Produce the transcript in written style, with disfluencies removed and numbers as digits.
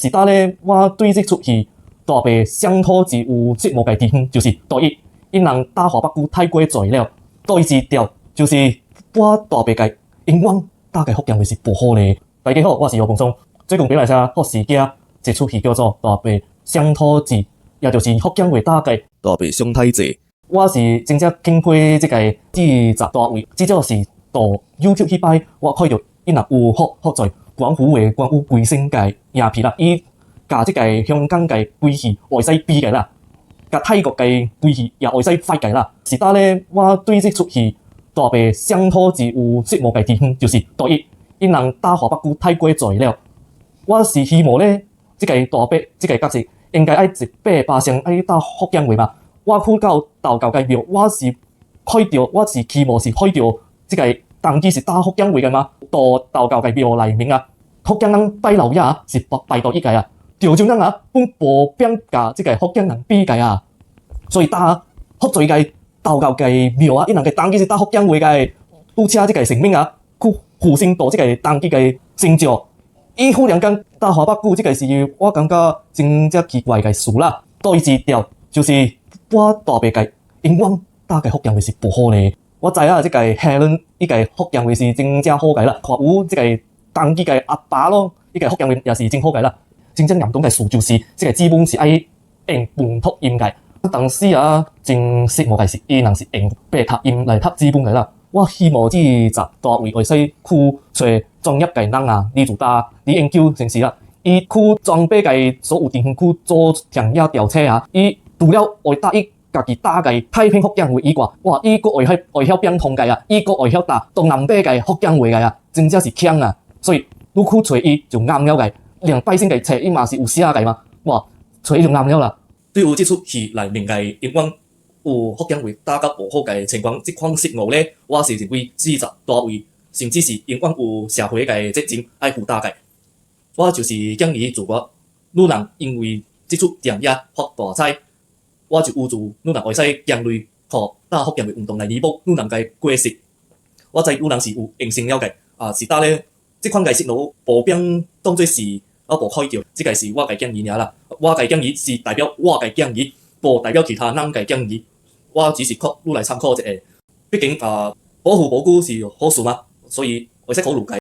是呾咧，我對這齣戲大白鄉土誌有失望个地方，就是第一，𪜶人打華北句太過濟了；第二條就是我大白个永遠打个福建話是無好咧。大家好，我是姚鵬松，最近表來寫福士加這齣戲叫做《大白鄉土誌》，也就是福建話打个大白相太濟。我是真正敬佩這个製作單位，至少是到 YouTube 彼擺，我看著𪜶若有福福在廣府話關於規生个影片啦，伊共這个香港个規戲會使比个啦，共泰國个規戲也會使 fight 个啦。是呾咧，我對這齣戲大白鄉土誌有失望个地方，就是第一，𪜶人打華北句太過濟了。我是希望咧，這个大伯這个角色應該愛100%愛打福建話嘛。我去到道教个廟，我是看著，我是期望是看著這个當機是打福建話个嘛？到道教个廟內面啊，福建人拜老爺啊是排第一个啊，潮州人啊本無變共這个福建人比个啊，所以打福在个道教个廟啊，𪜶人个當機是打福建話个，拄車這个神明啊，去附身到這个當機个身上，伊忽然間打華北句，這个是我感覺真正奇怪个事啦。第二條就是我大白个永遠打个福建話是無好咧。我知影這个 Helen 伊个福建話是真正好个啦，看有這个當機个阿爸咯，伊个福建話也是真好个啦。真正嚴重个事就是這个劇本是愛用本土音个，當時啊真失望个是，伊人是用白讀音來讀劇本个啦。我希望製作單位會使去揣專業个人啊，李祖達、李研究先生啊，伊去裝備个所有地方去做田野調查啊，伊除了會打伊家己打个太平福建話以外，哇！伊閣會曉會曉變通個啊，伊閣會曉打東南亞个福建話个啊，真正是強啊！所以你去揣伊就啱了个，連百姓个冊伊嘛是有寫个嘛，哇！揣伊就啱了啦。對於這齣戲內面个永遠有福建話打甲無好个情況，這款失誤咧，我是認為製作單位甚至是永遠有社會个責任愛負擔个。我就是建議自我，女人因為這齣電影發大財，我就有助女人會使將類予打福建話運動來彌補女人个過失。我知女人是有用心了解，啊是呾咧，這款个失落無變當做是我無看著，這个是我个建議爾啦。我个建議是代表我个建議，無代表其他人个建議。我只是予汝來參考一下，畢竟啊，保護無辜是好事嘛，所以會使考慮个。